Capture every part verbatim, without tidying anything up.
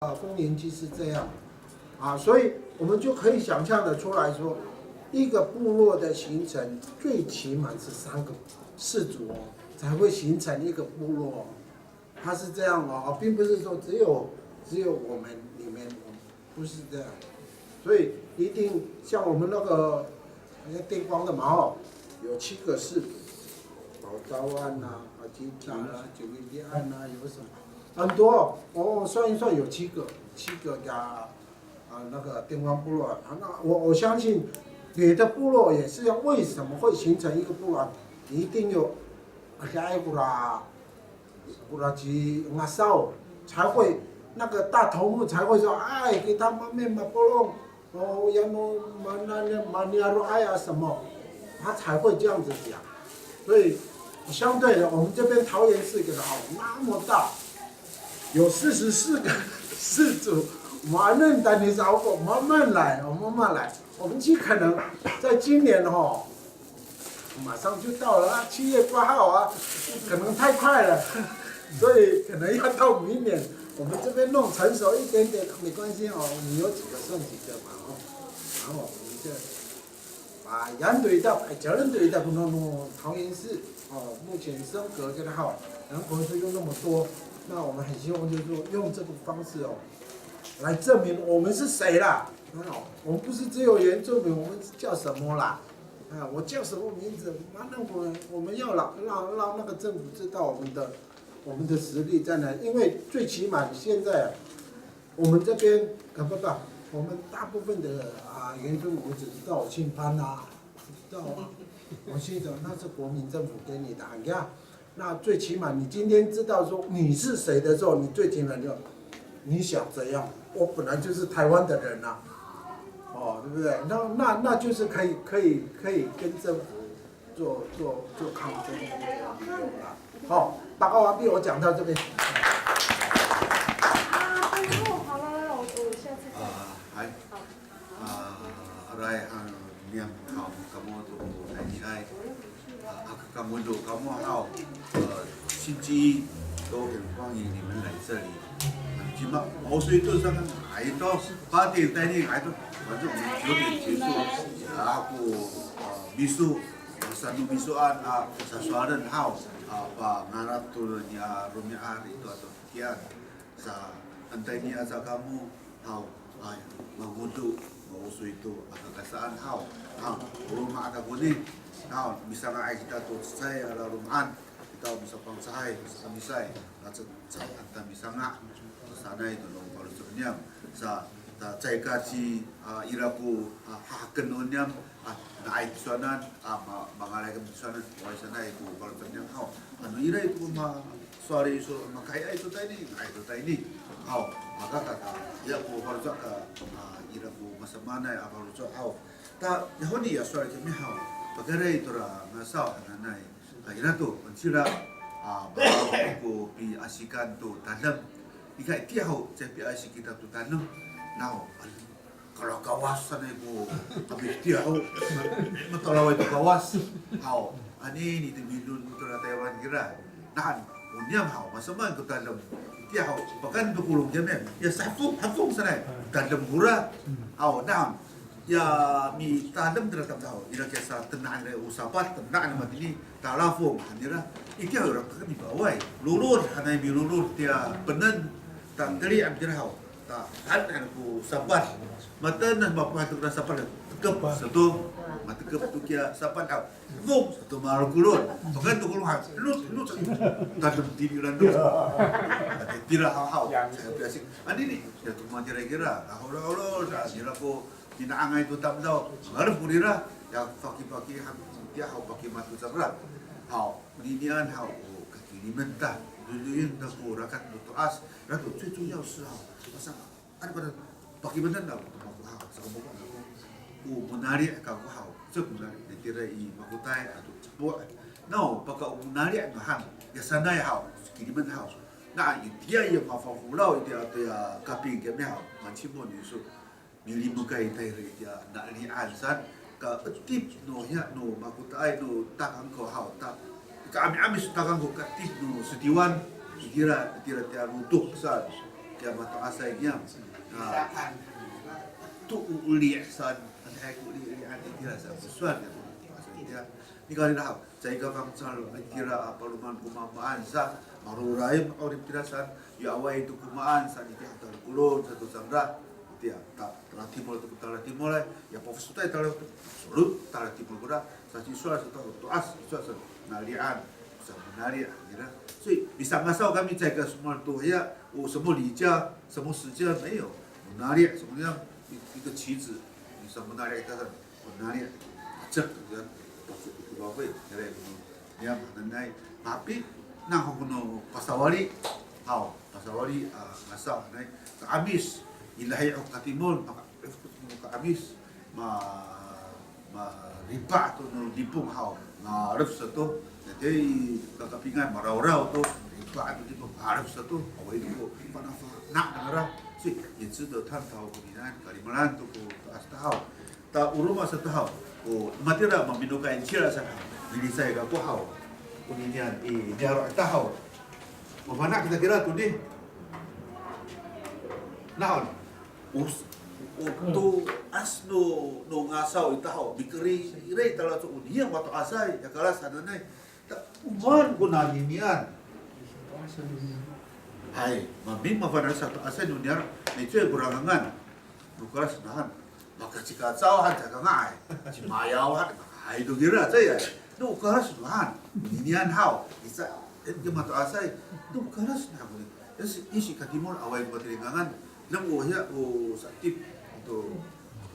啊，丰年祭是这样啊，所以我们就可以想象得出来说，一个部落的形成最起码是三个氏族哦，才会形成一个部落哦。它是这样哦，并不是说只有只有我们里面，不是这样。所以一定像我们那个那个电光的嘛哦，有七个氏族，宝刀案啊，啊，吉达啦，九一一案啊，有什么很多哦，算一算有七个，七个呀。啊，那个电光部落啊，那我我相信别的部落也是要，为什么会形成一个部落啊？一定有 a 个 a 个啦，个啦，吉 ngasaw 才会，那个大头目才会说，哎，给他们面嘛不弄，哦，要弄 mana mana 啊什么，他才会这样子讲。所以相对的，我们这边桃园市给的好那么大，有四十四个氏族，慢慢等你找我，慢慢来，我慢慢来。我们尽可能在今年哦，马上就到了啊，七月八号啊，可能太快了，所以可能要到明年，我们这边弄成熟一点点，没关系哦，我们有几个算几个嘛哦，然后我们就把 yan to ita，哎，讲 yan to ita，不能弄桃园市哦，目前升格这个号，人口数又那么多，那我们很希望就是说用这个方式哦，来证明我们是谁啦。哦，我们不是只有原住民，我们叫什么啦？啊，我叫什么名字？那我们我们要让让让那个政府知道我们的我们的实力在哪，因为最起码现在啊，我们这边啊不不，我们大部分的啊原住民只知道我姓潘啊，知道啊，我姓什么，那是国民政府给你的，你看，那最起码你今天知道说你是谁的时候，你最起码就你想怎样？我本来就是台湾的人啊，哦，对不对？那那那就是可以可以可以跟政府做做做抗争的一个理由啦。好，报告完毕，我讲到这边。啊，最后好了，我我下次再。啊，还。 A, aray han niyam haw kamo to ko tayniay. A, aka kamo do kamo haw, e, 星期一都很欢迎你们来这里。Cima, o, 所以都是那个，哎，都八点待定，哎，都，反正我们九点结束。A, ako, e, miso, sano misoan, a, sasowalen haw, a, pangarap to niya romi'ad ito ato kiyan. Sa, antay niya sa kamo, haw, ay, mangodo, maosoy to, aka kasaan haw, haw, o loma' ta koni, haw, misanga'ay kita to cecay a laloma'an, kita o misaPangcahay, misakamisay, a cecay anta misanga', sanay to no faloco' niyam, sa, ta caay ka ci, a, ira ko, a, haheken no niyam, a, na'ay tisowanan, a, ma, mangalay kami tisowanan, awaay sanay ko faloco' niyam haw. Ano ira ko ma, sowal iso, makahiay to tayni, nga'ay to tayni. Haw, maka ka, ka, iya ko faloco' ka, a, ira ko masamaanay a faloco' haw. Ta, ya honi ya sowal kami haw. Pakayra i tora ngasaw hananay. A, ira to, ancila, a, maka ko piasikan to tadem. Ika itiya ho, caay piasik kita to tadem. Naw, ano, Kalo Kawas sanay ko, kami itiya ho, matalaway to Kawas. Haw, anini to milon to na Taywan kira. Nahan, o niyam haw, masamaan ko tadem. Itiya ho, pakaen to kolong kiyami. Ya sahafong, hafong sanay. Tadem kora. Haw, nahan. Ya mitadem tira tamdaw. Ira kiya sa tenaan ira o sapat, tenaan matini. Talafong, han nira. Itiya ho ira kami baway. Lolod, hanay milolod tiya penen. Tangkeli am tira haw. Ta, han, han ko sapat. Mataen a mapohat to kora sapat, tekep sato. Matekep to kiya sapat, a, fong sato malokolod. Pakaen to kolong han, lut, lut, tadem tini landok. Ati tira haw haw. Saya piasik. Anini, ya to matira kira. Holo, holo, sa, nira ko, mina'angay to tamdaw. Mangalef ko rira, ya fakifaki han, ya haw fakimato cangra. Haw, ninian haw, o, kakilimen ta. Dodoen ta ko rakat no to'as. Rakat, 最重要是 haw. Masa, Ano kada pakimanan ako to mako haw, saka mako haw. O monali' kako haw, so monali', itira i Makotay ato Cepo'. Naw, paka o monali' mahan, ya sanay haw, kilimen haw. Na, itiya ya mafafolaw, itiya ato ya kaping kiyami haw, mancimo niso. Milimekay tayra itiya nali'an saan, ka etip no hiya no Makotay no takangko haw ta. Ka'ami'ami so takangko ka'etip no Setiwan, itira, itira tiya lotok saan. Ya mato'asay niyam. A, to o oli' saan, adihay ko oli', oli'an itira saan ko sowal niyam. Mato'asay niyam. Nikawrira haw, caay ka fangcal itira a paloman ko maamaan sa, marorayay ma'orip itira saan, yo awaay to ko maan saan itiya a talokolon sato cangra. Itiya, ta, talatimol to ko talatimolay, ya pafesotay tala, solo talatimol kora, sa ci sowal sato, to'as, sowal sato, nali'an, sa manali' ira. So, misangasaw kami caay ka somowal to hiya, o somowal i ca, somowal si ca, 没有. Manali', somowal niya, i, i ka 棋子, sa manali' kita sa, manali', pacek, ya, pacek, ira, niya, mananay, tapi, na ho kono pasawali, haw, pasawali, a, ngasaw, hanay, ka'amis, ira hi o katimol, maka, ka'amis, ma, maripa' to no Nipong haw, ngaref sato. Jadi, kakapingay marawraw to, ripa' to Nipong, ngaref sato. Awaay to ko panafana' nangra. Si, 也值得探讨 koninian, kalimelaan to ko to'as ta haw. Ta o roma sato haw, ko matira maminokay cila sa, milicay kako haw. Koninian i niyaro' ita haw. Mafana' kita kira to ni. Naon? O, o to'as no, no ngasaw ita haw, mikeriray talacow niyam mato'asay, ya kalas hananay. Ta, o maan ko naninian. Hay, maming mafana' sa to'asay no niyaro', micoy ko rangangan. No kalas nahan, makacikacaw han caka nga'ay. Cimayaw han, hay to kira, caay. No kalas nahan, ninian haw, isa, eh, mato'asay. No kalas nahan, isi, isi katimol awaay matilingangan. Namo hiya o sa'etip to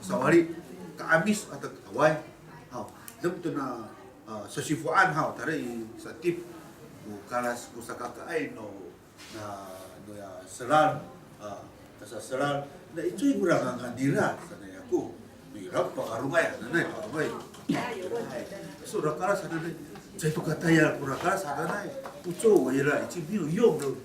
sawali, ka'amis ato awaay. Haw, namo to na, a, sasifoan haw, tara i sa'etip, o kalas ko sakakaay no, na, no ya selal, a, kasaselal, na icoy ko rangangan nira, sanay ako. Ira ko pakarongay, nanay, pakarongay. Hay. So, ra kalas hananay. Caay to katayal ko ra kalas hananay. O cowa ira, ici miyo yom lo.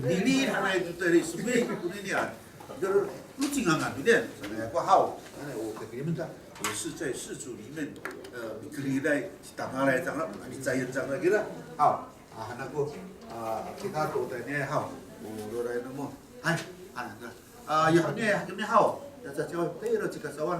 Nini hanay to tayri sumi, koninian. Pero, o cingangan to niyan. Sanay ako haw. Hananay, o, kakilimen ta. 也是在世俗里面，呃，可以来，当然来讲了，你再演讲了，给了，好，啊，那个，啊，其他都在那好，我都来那么，哎，啊，那个，啊，有那个没好，要再教，对了，这个早晚。